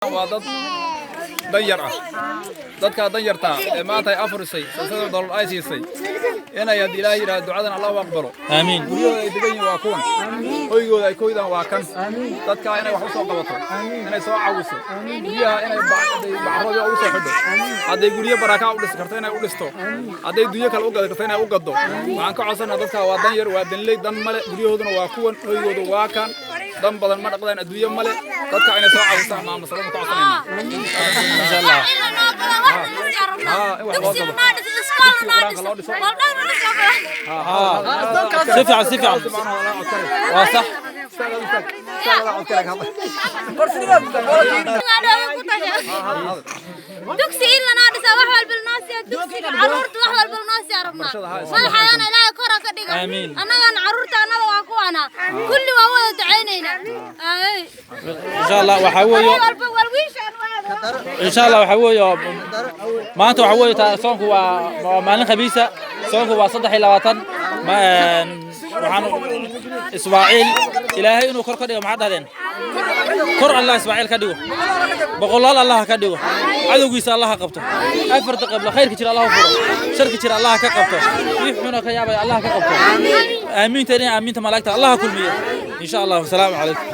Waa dad danyar ah. Dadkaa danyartaa ee maanta ay afurisay $3 ay siisay, inay haddii Ilaahay yidhaahdo ducadan Allah u aqbalo. Aamiin. Guryahooda ay degan yihiin waa kuwan, hoygooda ay koydaan waa kan. Dadkaa inay wax u soo qabato, inay soo caawiso guryaha, inay bacroodyo ugu soo xidho, hadday guryo baraakaa u dhisi karto inay u dhisto, hadday dunyo kale u gadi karto inay u gaddo. Waxaan ka codsanaa dadkaa, waa danyar, waa danley, dan male. Guryahooduna waa kuwan, hoygoodu waa kan. Dan badan ma dhaqdaan, adduunyo male. Dadka inay soo caawisaan maama Salama ka codsanaynaa. Insha Allah. Haa, in wax loo gado, dugsiga Qur-aanka loo dhiso. Si fiican, si fiican, waa sax. Dugsi in lanoo dhisa, wax walba lanoo siiya, dugsiga caruurta wax walba lanoo siiya rabnaa. Madaxayana Ilaahay kor ha ka dhiga. Aamiin. Annagana caruurta annada waa kuwana kulli waa wada ducaynaynaa. Insha Allah waxaa weeye Walba walwiishaan. Insha Allah waxaa weeye maanta waxaa weeye soonku waa maalin Khamiisa. Soonku waa 23. Waxaan Ismaaciil Ilaahay inuu kor ka dhigo. Maxaad dhahdeen? Kor Allah Ismaaciil ka dhigo, boqolaal Allah ka dhigo, cadowgiisa Allah ha qabto, afarta qabla khayrka jira Allah u furo, sharka jira Allah ka qabto, wixii xuna ka yaabaya Allah ka qabto. Aamiinta, aamiinta malaa'igta Allah ha kulmiyo, insha Allah. Wasalaamu calaykum.